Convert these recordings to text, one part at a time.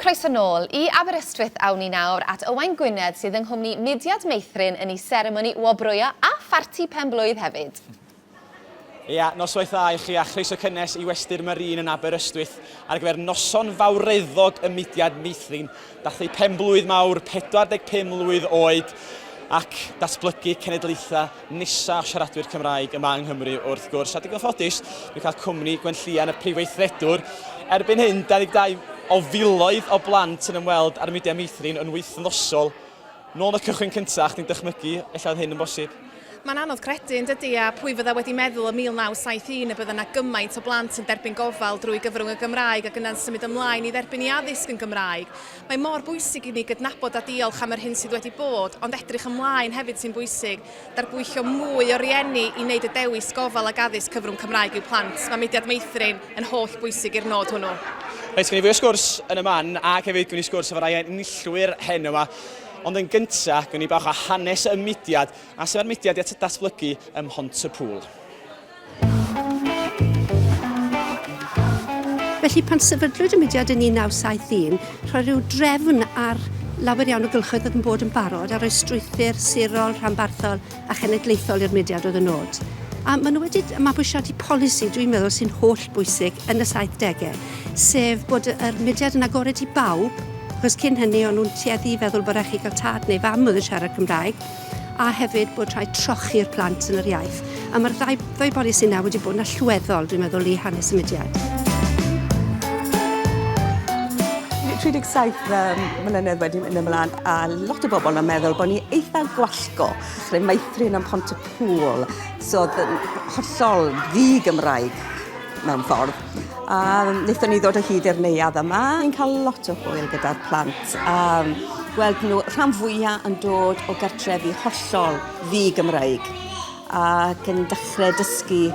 Croeso nôl i Aberystwyth awn ni nawr at Owain Gwynedd sydd yng nghwmni Mudiad Meithrin yn ei seremoni wobrwyo a pharti pen-blwydd hefyd. Ia, noswaith dda i chi a chroeso cynnes i Westy'r Marine yn Aberystwyth ar gyfer noson fawreddog y Mudiad Meithrin, dathlu pen-blwydd mawr 45 mlwydd oed ac datblygu cenedlaethau nesa o siaradwyr Cymraeg yma yng Nghymru wrth gwrs. A digon ffodus, dwi'n cael cwmni Gwenllian y prif weithredwr. Erbyn hyn, 22 o filoedd o blant yn ymweld â'r Mudiad Meithrin yn wythnosol. Nôl yn y cychwyn cyntaf, chdi'n dychmygu ella oedd hyn yn bosib? Mae'n anodd credu, yn dydy, a pwy fydda wedi meddwl ym 1971 y bydda 'na gymaint o blant yn derbyn gofal drwy gyfrwng y Gymraeg ac yna'n symud ymlaen i dderbyn i addysg yn Gymraeg. Mae mor bwysig i ni gydnabod a diolch am yr hyn sydd wedi bod, ond edrych ymlaen hefyd sy'n bwysig, darbwyllo mwy o rieni i wneud y dewis gofal ac addysg cyfrwng Cymraeg i'w plant. Mae Mudiad Meithrin yn holl bwysig i'r nod hwnnw. Reit, gen i fwy o sgwrs yn y man, ac hefyd gen i sgwrs efo rai enillwyr heno 'ma. Ond yn gynta, gen i bach o hanes y mudiad, a sut mae'r mudiad 'di datblygu ym Mhont-y-pŵl. Felly pan sefydlwyd y mudiad yn 1971, rhoi rhyw drefn ar lawer iawn o gylchoedd oedd yn bod yn barod a rhoi strwythur sirol, rhanbarthol a chenedlaethol i'r mudiad oedd y nod. A maen nhw wedi mabwysiadu polisi, dwi'n meddwl, sy'n holl bwysig yn y 70au, sef bod yr mudiad yn agored i bawb, achos cyn hynny o'n nhw'n tueddu i feddwl bod rhaid chi gael tad neu fam oedd yn siarad Cymraeg, a hefyd bod rhaid trochi'r plant yn yr iaith. A mae'r ddau, ddau bolisi yna wedi bod yn allweddol, dwi'n meddwl, i hanes y mudiad. 37 um, mlynedd wedi mynd ymlaen a lot o bobl yn meddwl bod ni eitha gwallgo. Lle meithrin yn Pont-y-pŵl, so oedd yn hollol ddi-Gymraeg mewn ffordd. A wnaethon ni ddod o hyd i'r neuadd yma. Ni'n cael lot o hwyl gyda'r plant. A gweld nhw rhan fwyaf yn dod o gartrefi hollol ddi-Gymraeg ac yn dechrau dysgu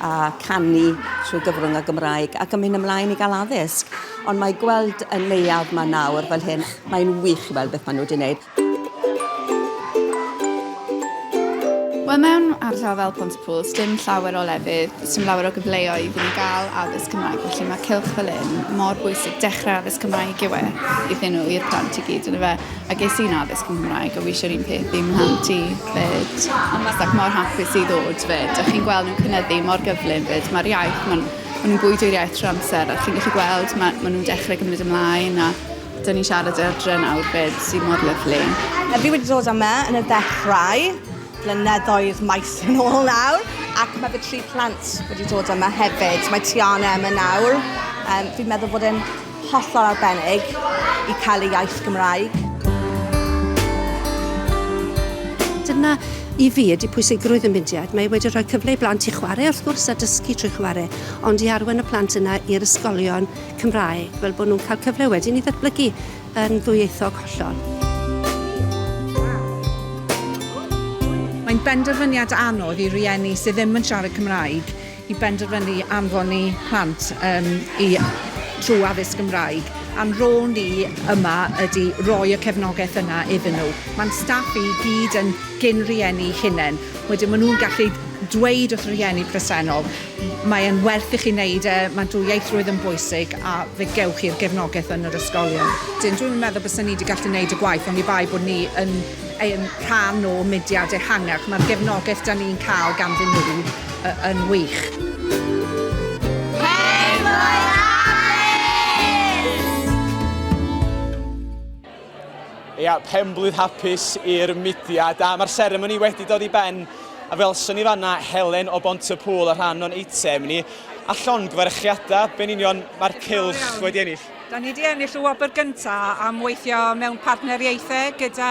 a canu trwy gyfrwng y Gymraeg ac yn mynd ymlaen i gael addysg. Ond mae gweld y neuadd 'ma nawr fel hyn, mae'n wych i weld beth maen nhw wedi wneud. Wel, mewn ardal fel Pontypool, sdim llawer o lefydd, sdim llawer o gyfleoedd i ni gael addysg Cymraeg, felly mae cylch fel hyn mor bwysig, dechrau addysg Cymraeg yw e iddyn nhw, i'r plant i gyd, yn fe. A ges i'n addysg yn Gymraeg, a fi eisiau'r un peth i'm mhlant i fyd. Ac mor hapus i ddod fyd, a chi'n gweld nhw'n cynyddu mor gyflym fyd. Mae'r iaith, maen ma nhw'n bwydo'r iaith trwy amser, a chi'n gallu gweld, ma, ma nhw'n dechrau gymryd ymlaen, a Dyn ni'n siarad adre nawr 'fyd, sydd mor lyfli. Fi wedi dod yma yn y ddechrau, blynyddoedd maith yn ôl nawr, ac mae fy tri plant wedi dod yma hefyd. Mae Tiana yma nawr. Um, fi'n meddwl bod e'n hollol arbennig i cael y iaith Gymraeg. Dyna i fi ydy pwysigrwydd y mudiad. Mae wedi rhoi cyfle i blant i chwarae wrth gwrs a dysgu trwy chwarae, ond i arwain y plant yna i'r ysgolion Cymraeg, fel bod nhw'n cael cyfle wedyn i ddatblygu yn ddwyieithog hollol. Mae'n benderfyniad anodd i rieni sydd ddim yn siarad Cymraeg i benderfynu anfon eu plant um, i trwy addysg Gymraeg. A'n rôl ni yma ydy roi y cefnogaeth yna iddyn nhw. Mae'n staff i gyd yn gyn rieni hunain. Wedyn maen nhw'n gallu dweud wrth rieni presennol, Mae e'n werth i chi wneud e, mae dwyieithrwydd yn bwysig a fe gewch chi'r gefnogaeth yn yr ysgolion. Dyn, dwi'm yn meddwl bysen ni wedi gallu wneud y gwaith oni bai bod ni yn, yn rhan o mudiad ehangach. Mae'r gefnogaeth da ni'n cael ganddyn nhw yn wych. Ia, penblwydd hapus i'r mudiad, a mae'r seremoni wedi dod i ben, a fel ni fanna, Helen o Bont-y-pŵl a rhan o'n eitem ni, a llongyfarchiadau, be'n union mae'r cylch wedi ennill? Da ni wedi ennill y wobr gyntaf am weithio mewn partneriaethau gyda,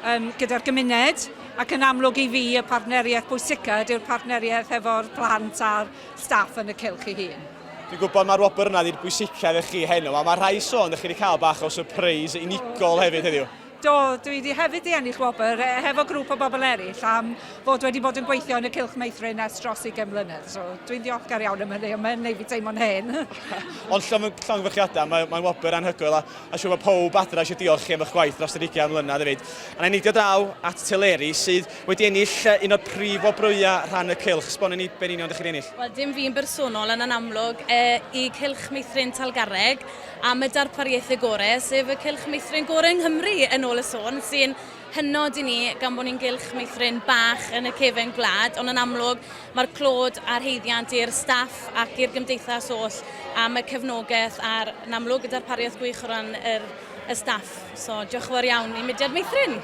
um, gyda'r gymuned, ac yn amlwg i fi y partneriaeth bwysica ydy'r partneriaeth efo'r plant a'r staff yn y cylch ei hun. Dwi'n gwybod mae'r wobr yna 'di'r bwysicaf i chi heno, a mae rhai sôn ydych chi wedi cael bach o surprise unigol hefyd heddiw. Do, dwi wedi hefyd i ennill wobr hefo grŵp o bobl eraill am fod wedi bod yn gweithio yn y Cylch Meithrin ers dros 20 mlynedd. So dwi'n ddiolchgar iawn am hynny, ond mae'n neud fi teimlo'n hen. Ond llongyfarchiadau, mae'n mae wobr anhygoel a, a siŵr bod pawb adra eisiau diolch chi am eich gwaith dros yr 20 mlynedd hefyd. A na i neidio draw at Teleri sydd wedi ennill un o'r prif wobrwyau rhan y cylch. Sbonio ni be'n union ydych chi wedi ennill. Wel, dim fi'n bersonol yn anamlwg i Cylch Meithrin Talgarreg am y darpariaethau gorau, sef y Cylch Meithrin gorau yng Nghymru, yn ôl y sôn, sy'n hynod i ni gan bod ni'n gylch meithrin bach yn y cefen gwlad, ond yn amlwg mae'r clod a'r haeddiant i'r staff ac i'r gymdeithas oll am y cefnogaeth a'r, yn amlwg, y darpariaeth gwych o ran yr, y staff. So, diolch yn fawr iawn i Mudiad Meithrin.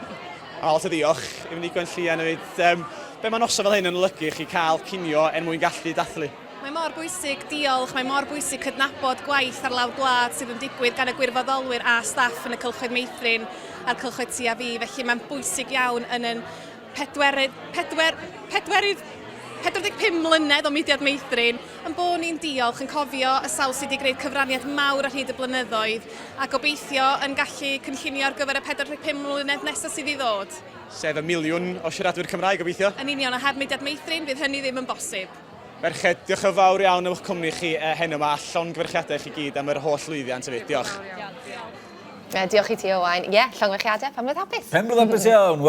A lot o ddiolch i fynd i Gwenllian hefyd. Um, be mae noson fel hyn yn olygu chi cael cinio er mwyn gallu dathlu? Mae mor bwysig diolch, mae mor bwysig cydnabod gwaith ar lawr gwlad sydd yn digwydd gan y gwirfoddolwyr a staff yn y cylchoedd meithrin a'r cylchoedd ti a fi, felly mae'n bwysig iawn yn yn pedwerydd, pedwer, pedwerydd, 45 mlynedd o Mudiad Meithrin, yn bod ni'n diolch, yn cofio y sawl sydd wedi gwneud cyfraniad mawr ar hyd y blynyddoedd, a gobeithio yn gallu cynllunio ar gyfer y 45 mlynedd nesaf sydd i ddod. Sef y miliwn o siaradwyr Cymraeg, gobeithio. Yn union, a heb Mudiad Meithrin, fydd hynny ddim yn bosib. Merched, diolch yn fawr iawn am eich cwmni chi heno 'ma, a llongyfarchiadau i chi gyd am yr holl lwyddiant hefyd. Diolch. Diolch i ti, Owain. Ie, yeah, llongyfarchiadau, pen-blwydd hapus. Pen-blwydd hapus iawn.